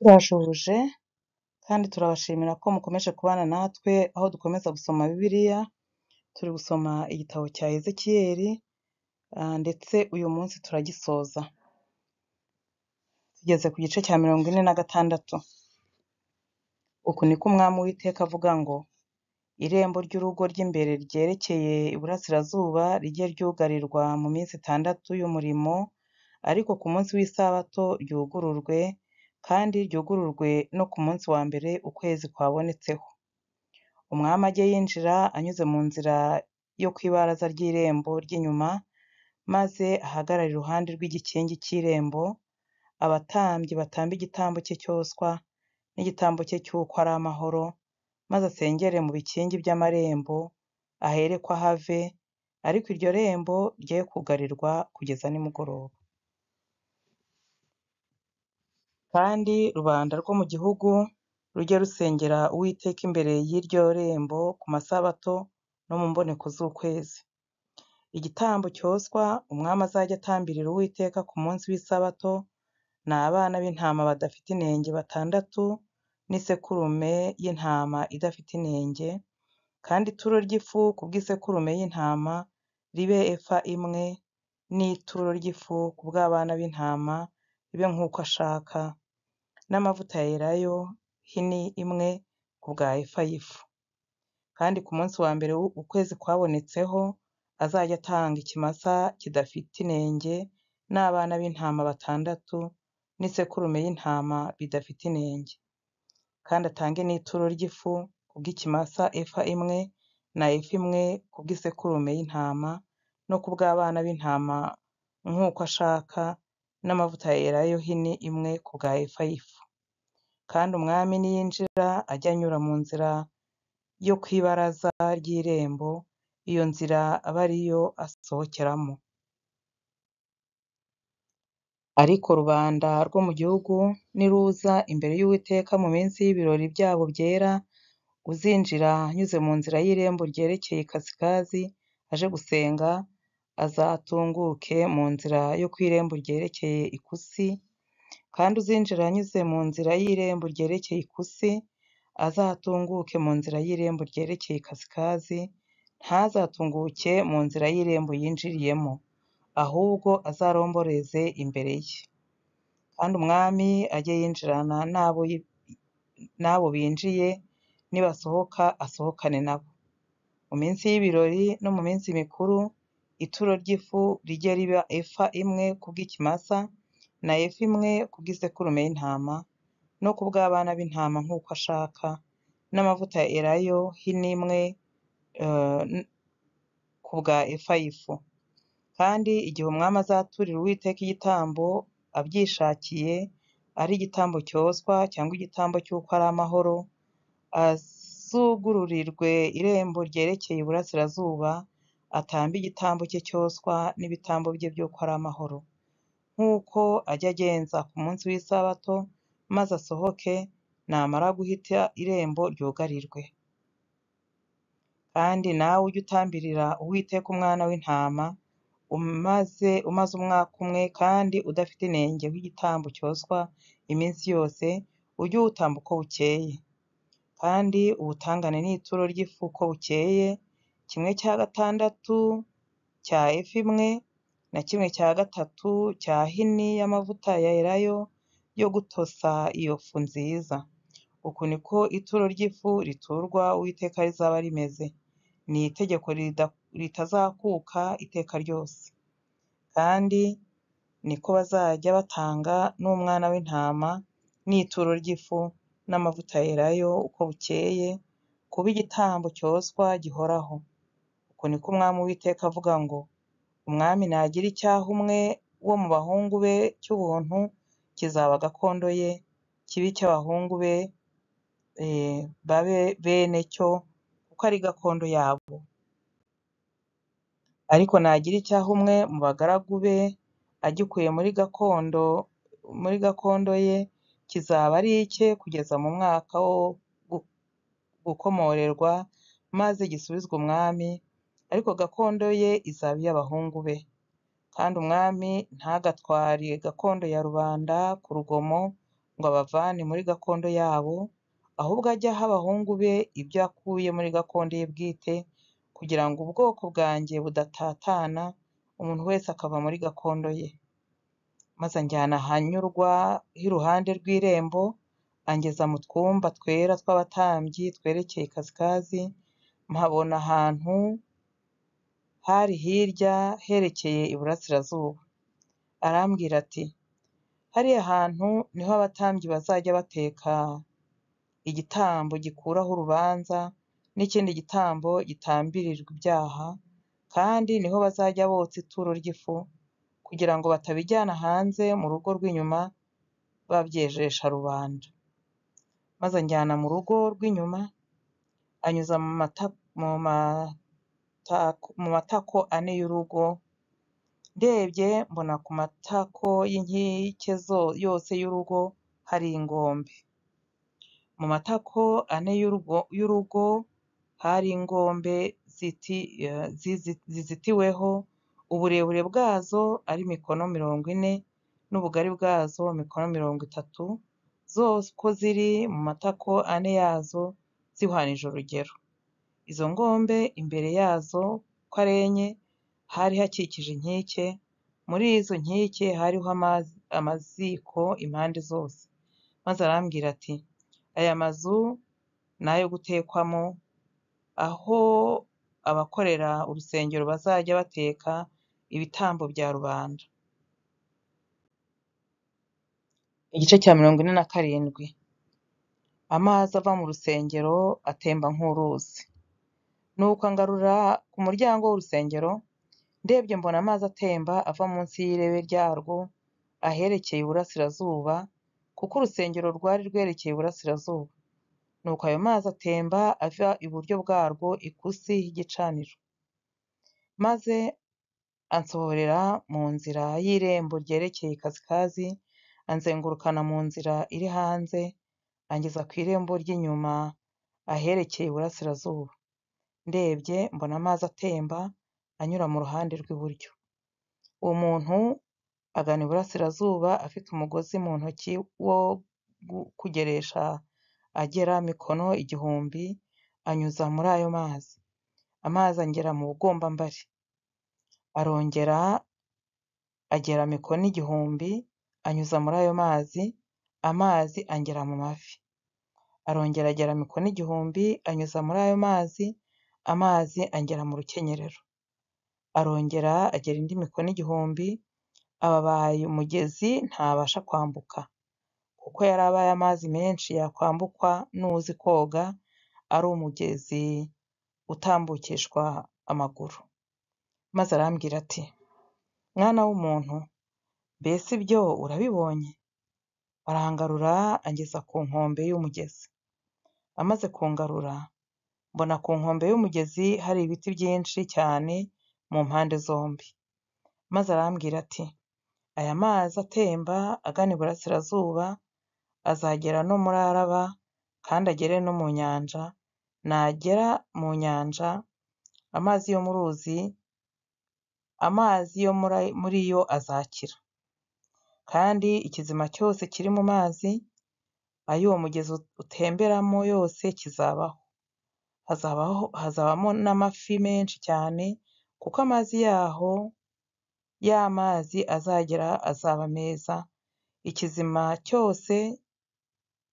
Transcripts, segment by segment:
Turabasuhuje kandi turabashimira ko mukomeje kubana natwe aho dukomeza gusoma Bibiliya, turi gusoma igitabo cya Ezekiyeli ndetse uyu munsi turagisoza. Tugeze ku gice cya 46. Uku niko Umwami Uwiteka avuga ngo: Irembo ry'urugo ry'imbere ryerekeye iburasirazuba rijye ryugarirwa mu minsi 6 y'umurimo, ariko ku munsi w'isabato ryugururwe, kandi ryugururwe no ku munsi wa mbere ukwezi kwabonetseho. Umwami ajye yinjira anyuze mu nzira yo ku ibaraza ry'irembo ry'inyuma, maze ahagarare iruhande rw'igikingi cy'irembo, abatambyi batambe igitambo cye cyoswa n'igitambo cye cy'uko ari amahoro, maze asengere mu bikingi by'amarembo, ahereko ahave, ariko iryo rembo rye kugarirwa kugeza nimugoroba. Kandi rubanda rwo mu gihugu rujye rusengera Uwiteka imbere y'iryo rembo ku masabato no mu mboneko z'ukwezi. Igitambo cyoswa umwami azajya atambirira Uwiteka ku munsi w'isabato ni abana b'intama badafite inenge 6 n'isekurume y'intama idafite inenge, kandi ituro ry'ifu ku bw'isekurume y'intama ribe efa 1, n'ituro ry'ifu ku bw'abana b'intama ribe nk'uko ashaka, n'amavuta ya elayo hini 1 ku bwa efa y'ifu. Kandi ku munsi wa mbere ukwezi kwabonetseho azajya atanga ikimasa kidafite inenge n'abana b'intama 6 n'isekurume y'intama bidafite inenge. Kandi atange n'ituro ry'ifu ku bw'ikimasa efa 1 na efa 1 ku bw'isekurume y'intama no ku bw'abana b'intama nk'uko ashaka, n'amavuta ya elayo hini 1 ku bwa efa y'ifu. Kandi umwami niyinjira ajye anyura mu nzira yo ku ibaraza ry'irembo, iyo nzira aba ariyo asohokeramo. Ariko rubanda rwo mu gihugu niruza imbere y'Uwiteka mu minsi y'ibirori byabo byera, uzinjira anyuze mu nzira y'irembo ryerekeye ikasikazi aje gusenga, azatunguke mu nzira yo ku irembo ryerekeye ikusi, kandi uzinjira anyuze mu nzira y'irembo ryerekeye ikusi, azatunguke mu nzira y'irembo ryerekeye ikasikazi, ntazatunguke mu nzira y'irembo yinjiriyemo, ahubwo azaromboreze imbere ye. Kandi umwami ajye yinjirana n'abo binjiye, nibasohoka asohokane nabo. Mu minsi y'ibirori no mu minsi mikuru, ituro ry'ifu rijye riba efa 1 ku bw'ikimasa na efa 1 ku bw'isekurume y'intama, no ku bw'abana b'intama nk'uko ashaka, n'amavuta ya elayo hini 1 ku bwa efa y'ifu. Kandi igihe umwami azaturira Uwiteka igitambo abyishakiye, ari igitambo cyoswa cyangwa igitambo cy'uko ari amahoro, azugururirwe irembo ryerekeye iburasirazuba, atambe igitambo cye cyoswa n'ibitambo bye by'uko ari amahoro, nk'uko ajya agenza ku munsi w'isabato, maze asohoke, namara guhita irembo ryugarirwe. Kandi nawe ujye utambirira Uwiteka umwana w'intama umaze umwaka umwe kandi udafite inenge w'igitambo cyoswa iminsi yose, ujye uwutamba uko bukeye. Kandi uwutangane n'ituro ry'ifu uko bukeye, 1/6 cya efa 1 na 1/3 cya hini y'amavuta ya elayo yo gutosa iyo fu nziza. Uku niko ituro ry'ifu riturwa Uwiteka rizaba rimeze. Ni itegeko ritazakuka iteka ryose. Kandi niko bazajya batanga n'umwana w'intama n'ituro ry'ifu n'amavuta ya elayo uko bukeye, kuba igitambo cyoswa gihoraho. Uku niko Umwami Uwiteka avuga ngo: Umwami nagira icyaha umwe wo mu bahungu be cy'ubuntu, kizaba gakondo ye, kibe icy'abahungu be babe bene cyo, kuko ari gakondo yabo. Ariko nagira icyaha umwe mu bagaragu be agikuye muri gakondo ye, kizaba ari icye kugeza mu mwaka wo gukomorerwa, maze gisubizwe umwami, ariko gakondo ye izaba iy'abahungu be. Kandi umwami ntagatware gakondo ya rubanda ku rugomo, ngo abavane muri gakondo yabo, ahubwo ajye aha abahungu be ibyo akuye muri gakondo ye bwite, kugira ngo ubwoko bwanjye budatatana, umuntu wese akava muri gakondo ye. Maze anjyana ahanyurwa h'iruhande rw'irembo, angeza mu twumba twera tw'abatambyi twerekeye ikasikazi, mpabona ahantu hari hirya herekeye iburasirazuba. Arambwira ati, hariya hantu niho abatambyi bazajya bateka igitambo gikuraho urubanza n'ikindi gitambo gitambirirwa ibyaha, kandi niho bazajya botsa ituro ry'ifu, kugira ngo batabijyana hanze mu rugo rw'inyuma babyejesha rubanda. Maze anjyana mu rugo rw'inyuma, anyuza mu matako ane y'urugo, ndebye mbona ku matako y'inkike yose y'urugo hari ingombe. Mu matako ane y'urugo hari ingombe zizitiweho, uburebure bwazo ari mikono 40, n'ubugari bwazo mikono 30, zose uko ziri mu matako ane yazo zihwanije urugero. Izo ngombe imbere yazo uko ari enye hari hakikije inkike, muri izo nkike hariho amaziko impande zose. Maze arambwira ati, aya mazu ni ayo gutekwamo, aho abakorera urusengero bazajya bateka ibitambo bya rubanda. Igice cya 47. Amazi ava mu rusengero atemba nk'uruzi. Nuko angarura ku muryango w'urusengero, ndebye mbona amazi atemba ava munsi y'irebe ryarwo aherekeye iburasirazuba, kuko urusengero rwari rwerekeye iburasirazuba. Nuko ayo mazi atemba ava iburyo bwarwo ikusi y'igicaniro. Maze ansohorera mu nzira y'irembo ryerekeye ikasikazi, anzengurukana mu nzira iri hanze, angeza ku irembo ry'inyuma aherekeye iburasirazuba. Ndebye mbona amazi atemba anyura mu ruhande rw'iburyo. Uwo muntu agana iburasirazuba afite umugozi mu ntoki wo kugeresha agera mikono 1000, anyuza muri ayo mazi. Amazi angera mu bugombambari. Arongera agera mikono 1000, anyuza muri ayo mazi, amazi angera mu mavi. Arongera agera mikono 1000, anyuza muri ayo mazi, amazi angera mu rukenyerero. Arongera agera indi mikono 1000, ababaye umugezi ntabasha kwambuka, kuko yari abaye amazi menshi yakwambukwa n'uzi koga, ari umugezi utambukishwa amaguru. Maze arambwira ati, mwana w'umuntu, mbese ibyo urabibonye? Arangarura angeza ku nkombe y'umugezi. Amaze kungarura, mbona ku nkombe y'umugezi hari ibiti byinshi cyane mu mpande zombi. Maze arambwira ati, aya mazi atemba agana iburasirazuba azagera no muri Araba, kandi agere no mu nyanja. Nagera mu nyanja, amazi yo mu ruzi, amazi yo muri yo azakira. Kandi ikizima cyose kiri mu mazi ay'uwo mugezi utemberamo yose kizabaho. Hazabamo n'amafi menshi cyane, kuko amazi yaho y'amazi azagera azaba meza. Ikizima cyose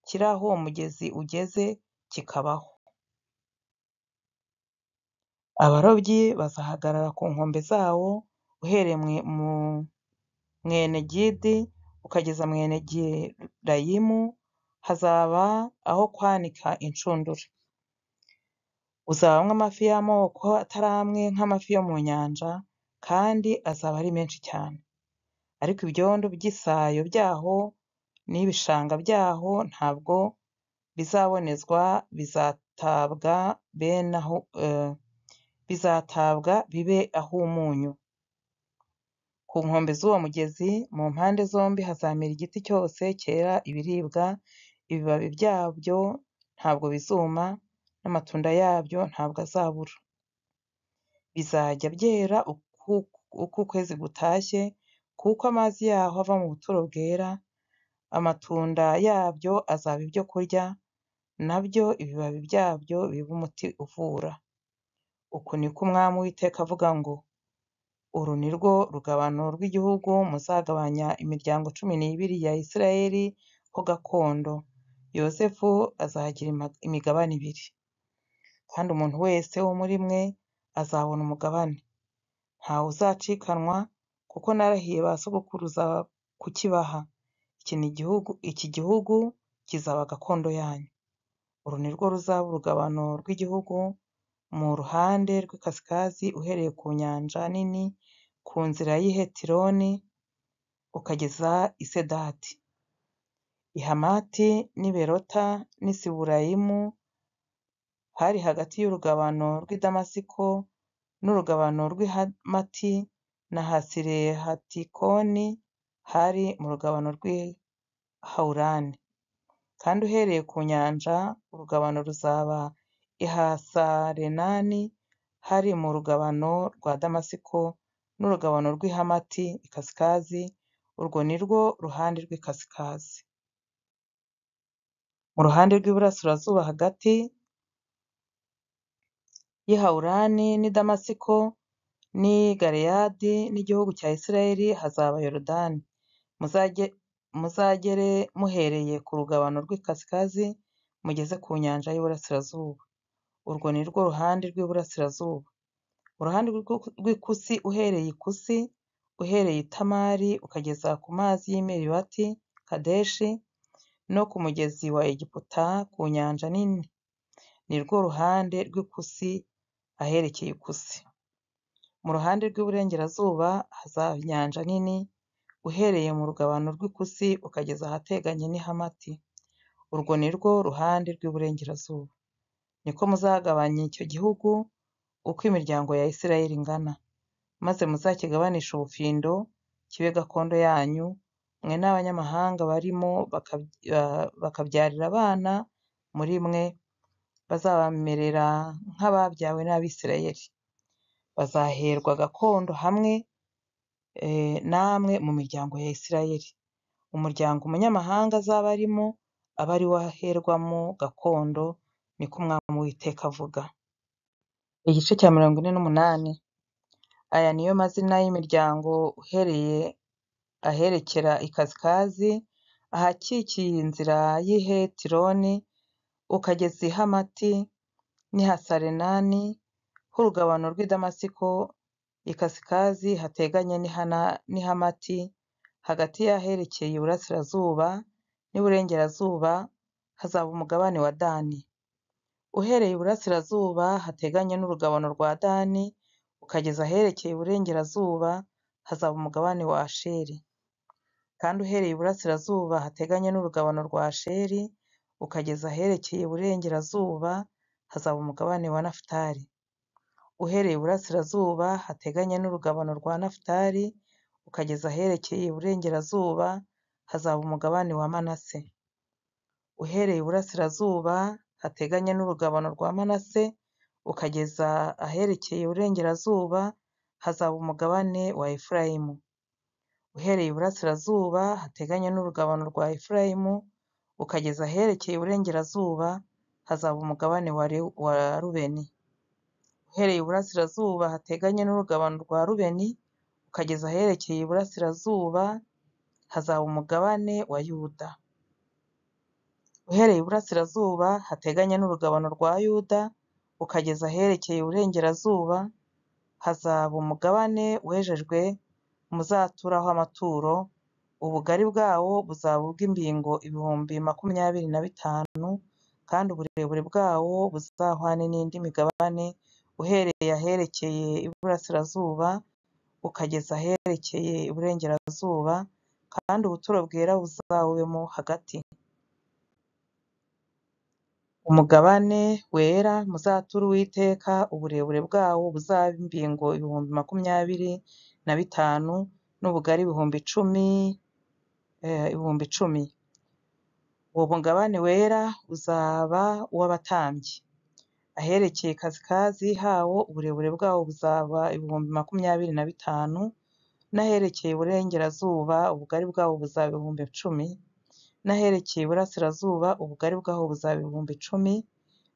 kiri aho uwo mugezi ugeze kikabaho. Abarobyi bazahagarara ku nkombe zawo, uhereye mu Mwenegidi ukageza Mwenegirayimu, hazaba aho kwanika inshundura. Uzabamo amafi y'amoko atari amwe nk'amafi yo mu nyanja, kandi azaba ari menshi cyane. Ariko ibyondo by'isayo byaho n'ibishanga byaho ntabwo bizabonezwa, bizatabwa bibe ah'umunyu. Ku nkombe z'uwo mugezi mu mpande zombi hazamera igiti cyose cyera ibiribwa, ibibabi byabyo ntabwo bizuma, n'amatunda yabyo ntabwo azabura. Bizajya byera uko ukwezi gutashye, kuko amazi yaho ava mu buturo bwera, Amatunda yabyo azaba ibyo kurya, na byo ibibabi byabyo bibe umuti uvura. Uku niko Umwami Uwiteka avuga ngo: Uru ni rwo rugabano rw'igihugu muzagabanya imiryango 12 ya Isirayeli ho gakondo. Yosefu azagira imigabane 2, kandi umuntu wese wo muri mwe azabona umugabane. Ntawe uzacikanwa, kuko narahiye ba sogokuruza kukibaha. Iki gihugu kizaba gakondo yanyu. Uru ni rwo ruzaba urugabano rw'igihugu mu ruhande rw'ikasikazi, uhereye ku nyanja nini, ku nzira y'i Hetironi, ukageza i Sedadi, i Hamati n'i Berota n'i Siburayimu, hari hagati y'urugabano rw'i Damasiko n'urugabano rw'i Hamati na Hasirehatikoni, hari mu rugabano rw'i Hawurani. Kandi uhereye ku nyanja urugabano ruzaba i Hasarenani, hari mu rugabano rwa Damasiko n'urugabano rw'i Hamati ikasikazi. Urwo ni rwo ruhande rw'ikasikazi. Mu ruhande rw'iburasirazuba hagati y'i Hawurani n'i Damasiko n'i Galeyadi n'igihugu cya Isirayeli hazaba Yorodani. Muzagere muhereye ku rugabano rw'ikasikazi mugeze ku nyanja y'iburasirazuba. Urwo ni rwo ruhande rw'iburasirazuba. Uruhande rw'ikusi uhereye ikusi, uhereye i Tamari ukageza ku mazi y'i Meribati Kadeshi no ku mugezi wa Egiputa ku nyanja nini, ni rwo ruhande rw'ikusi aherekeye ikusi. Mu ruhande rw'iburengerazuba hazaba inyanja nini, uhereye mu rugabano rw'ikusi ukageza ahateganye n'i Hamati. Urwo ni rwo ruhande rw'iburengerazuba. Niko muzagabanya icyo gihugu uko imiryango ya Isirayeli ingana, maze muzakigabanishe ubufindo, kibe gakondo yanyu, mwe n'abanyamahanga barimo bakabyarira abana muri mwe, bazabamerera nk'ababyawe n'Abisirayeli. Bazaherwa gakondo hamwe namwe mu miryango ya Isirayeli. Umuryango umunyamahanga azaba arimo abe ari wo aherwamo gakondo, niko Umwami Uwiteka avuga. Igice cya 48. Aya niyo mazina y'imiryango uhereye aherekera ikasikazi, ahakikiye inzira y'i Hetironi, ukageza i Hamati n'i Hasarenani, h'urugabano rw'i Damasiko, ikasikazi hateganye n'i Hamati, hagati y'aherekeye iburasirazuba n'iburengerazuba hazaba umugabane wa Dani. Uhereye iburasirazuba hateganye n'urugabano rwa Dani, ukageza aherekeye iburengerazuba hazaba umugabane wa Asheri. Kandi uhereye iburasirazuba hateganye n'urugabano rwa Asheri, ukageza aherekeye iburengerazuba hazaba umugabane wa Nafutali. Uhereye iburasirazuba hateganye n'urugabano rwa Nafutali, ukageza aherekeye iburengerazuba hazaba umugabane wa Manase. Uhereye iburasirazuba hateganye n'urugabano rwa Manase, ukageza aherekeye iburengerazuba hazaba umugabane wa Efurayimu. Uhereye iburasirazuba hateganye n'urugabano rwa Efurayimu, ukageza aherekeye iburengerazuba hazaba umugabane wa Rubeni. Uhereye iburasirazuba hateganye n'urugabano rwa Rubeni, ukageza aherekeye iburasirazuba hazaba umugabane wa Yuda. Uhereye iburasirazuba hateganye n'urugabano rwa Yuda, ukageza aherekeye iburengerazuba hazaba umugabane wejejwe muzaturaho amaturo, ubugari bwawo buzaba ubw'imbingo 25,000, kandi uburebure bwawo buzahwane n'indi migabane, uhereye aherekeye iburasirazuba ukageza aherekeye iburengerazuba, kandi ubuturo bwera buzawubemo hagati. Umugabane wera muzature Uwiteka, uburebure bwawo buzaba imbingo 25,000, n'ubugari 10,000. Uwo mugabane wera uzaba uw'abatambyi. Aherekeye ikasikazi hawo uburebure bwawo buzaba 25,000, n'aherekeye iburengerazuba ubugari bwawo buzaba 10,000. n'aherekeye iburasirazuba ubugari bwaho buzaba 10,000,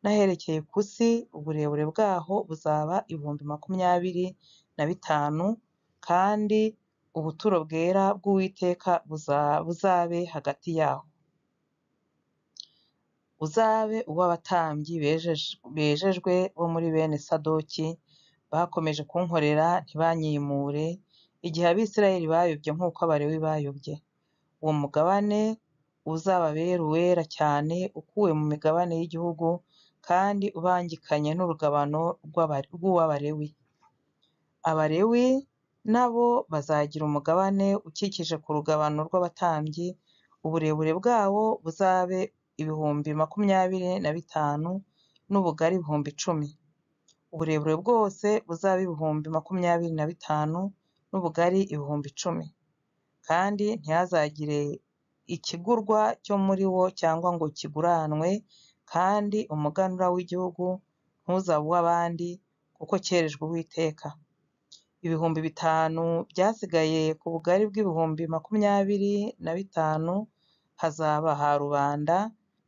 n'aherekeye ikusi uburebure bwaho buzaba 25,000, kandi ubuturo bwera bw'Uwiteka buzabe hagati yaho. Uzabe uw'abatambyi bejejwe bo muri bene Sadoki, bakomeje kunkorera ntibanyimure, igihe Abisirayeli bayobye nk'uko Abalewi bayobye. Uwo mugabane uzababere uwera cyane, ukuwe mu migabane y'igihugu, kandi ubangikanye n'urugabano rw'uw'Abalewi. Abalewi nabo bazagira umugabane ukikije ku rugabano rw'abatambyi, uburebure bwawo buzabe 25,000, n'ubugari 10,000. Uburebure bwose buzabe 25,000, n'ubugari 10,000. Kandi ntihazagire ikigurwa cyo muri wo cyangwa ngo kiguranwe, kandi umuganura w'igihugu ntuzabe uw'abandi, kuko cyerejwe Uwiteka. 5,000 byasigaye ku bugari bw'25,000 hazaba ha rubanda,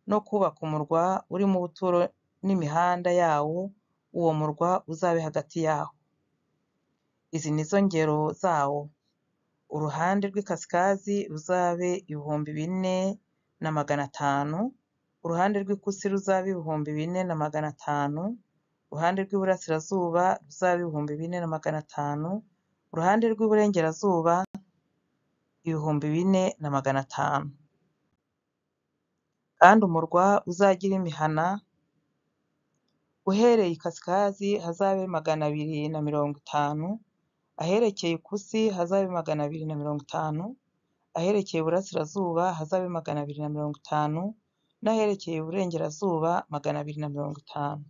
no kubaka umurwa urimo ubuturo n'imihanda yawo, uwo murwa uzabe hagati yaho. Izi ni zo ngero zawo: uruhande rw'ikasikazi ruzabe 4,500, uruhande rw'ikusi ruzabe 4,500, uruhande rw'iburasirazuba ruzabe 4,500, uruhande rw'iburengerazuba 4,500. Kandi umurwa uzagira imihana, uhereye ikasikazi hazabe 250, aherekeye ikusi hazabe 250, aherekeye iburasirazuba hazabe 250, n'aherekeye iburengerazuba 250.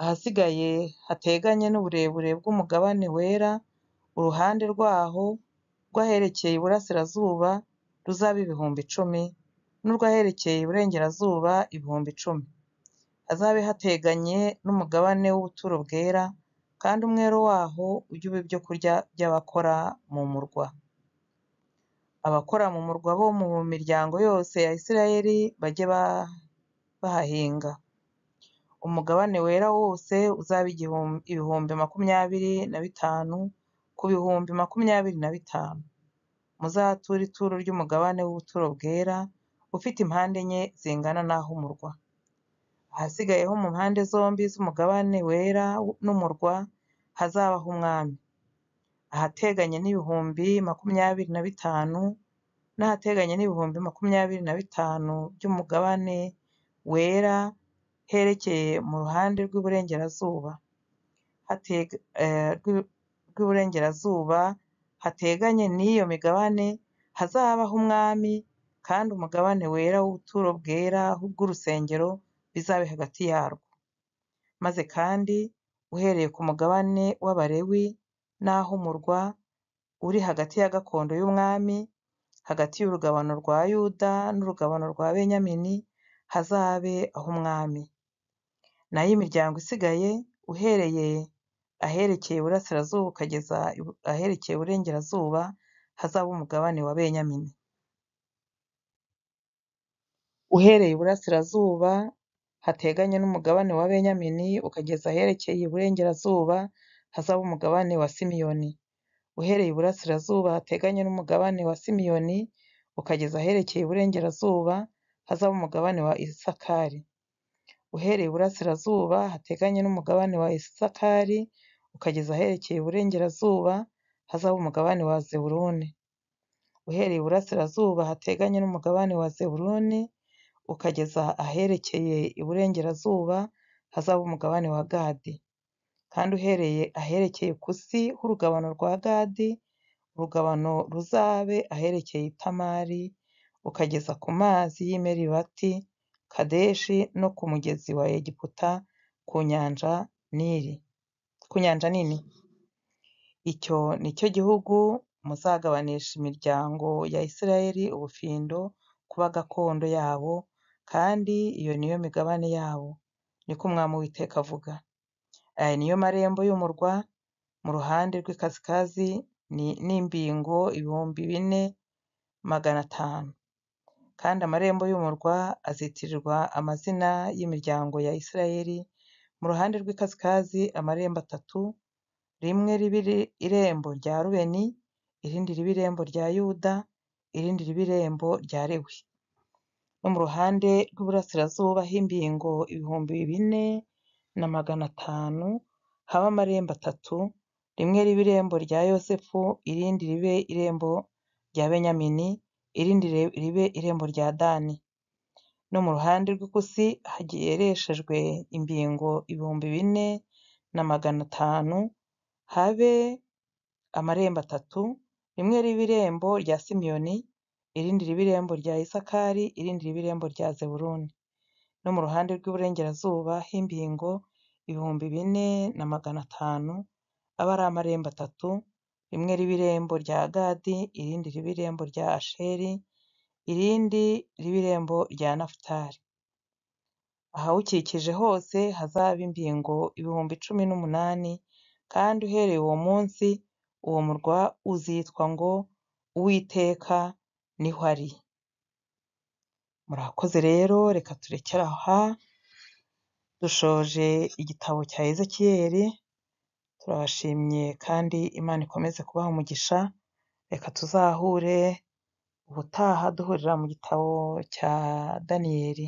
Ahasigaye hateganye n'uburebure bw'umugabane wera, uruhande rwaho rw'aherekeye iburasirazuba ruzabe 10,000, n'urw'aherekeye iburengerazuba 10,000. Hazabe hateganye n'umugabane w'ubuturo bwera, kandi umwero waho ujye uba ibyokurya by'abakora mu murwa. Abakora mu murwa bo mu miryango yose ya Isirayeli bajye bahahinga. Umugabane wera wose uzabe 25,000 ku 25,000. Muzature ituro ry'umugabane w'ubuturo bwera, ufite impande enye zingana n'ah'umurwa. Ahasigaye ho mu mpande zombi z'umugabane wera n'umurwa hazabaho umwami. Ahateganye n'25,000 n'ahateganye n'25,000 by'umugabane wera herekeye mu ruhande rw'iburengerazuba hateganye n'iyo migabane hazabaho umwami, kandi umugabane wera w'ubuturo bwera bw'urusengero bizabe hagati yarwo. Maze kandi uhereye ku mugabane w'Abalewi n'ah'umurwa uri hagati ya gakondo y'umwami, hagati y'urugabano rwa Yuda n'urugabano rwa Benyamini, hazabe ah'umwami. Naho imiryango isigaye, uhereye aherekeye iburasirazuba ukageza aherekeye iburengerazuba, hazaba umugabane wa Benyamini. Uhereye iburasirazuba hateganye n'umugabane wa Benyamini ukageza aherekeye iburengerazuba, hazaba umugabane wa Simiyoni. Uhereye iburasirazuba hateganye n'umugabane wa Simiyoni ukageza aherekeye iburengerazuba, hazaba umugabane wa Isakari. Uhereye iburasirazuba hateganye n'umugabane wa Isakari ukageza aherekeye iburengerazuba, hazaba umugabane wa Zebuluni. Uhereye iburasirazuba hateganye n'umugabane wa Zebuluni ukageza aherekeye iburengerazuba, hazaba umugabane wa Gadi. Kandi uhereye aherekeye ikusi h'urugabano rwa Gadi, urugabano ruzabe aherekeye Itamari, ukageza ku mazi y'i Meribati Kadeshi no ku mugezi wa Egiputa ku nyanja Nili, ku nyanja nini. Icyo ni cyo gihugu muzagabanisha imiryango ya Isirayeli ubufindo kuba gakondo yabo, kandi iyo ni yo migabane yabo, niko Umwami Uwiteka avuga. Aya ni yo marembo y'umurwa mu ruhande rw'ikasikazi n'imbingo 4,500. Kandi amarembo y'umurwa azitirirwa amazina y'imiryango ya Isirayeli, mu ruhande rw'ikasikazi amarembo atatu, rimwe ribe irembo rya Rubeni, irindi ribe irembo rya Yuda, irindi ribe irembo rya Lewi. No mu ruhande rw'iburasirazuba h'imbingo 4500 habe amarembo atatu, rimwe ribe irembo rya Yosefu, irindi ribe irembo rya Benyamini, irindi ribe irembo rya Dani. No mu ruhande rw'ikusi hagereshejwe imbingo 4500 habe amarembo atatu, rimwe ribe irembo rya Simiyoni, irindi ribe irembo rya Isakari, irindi ribe irembo rya Zebuluni. No mu ruhande rw'iburengerazuba h'imbingo 4500 abe ari amarembo atatu, rimwe ribe irembo rya Gadi, irindi ribe irembo rya Asheri, irindi ribe irembo rya Nafutali. Ahawukikije hose hazaba imbingo 18000, kandi uhereye uwo munsi uwo murwa uzitwa ngo Uwiteka niho ari. Murakoze rero, reka turekere aha, dushoje igitabo cya Ezekiyeli, turabashimye kandi Imana ikomeze kubaha umugisha, reka tuzahure ubutaha duhurira mu gitabo cya Daniyeli.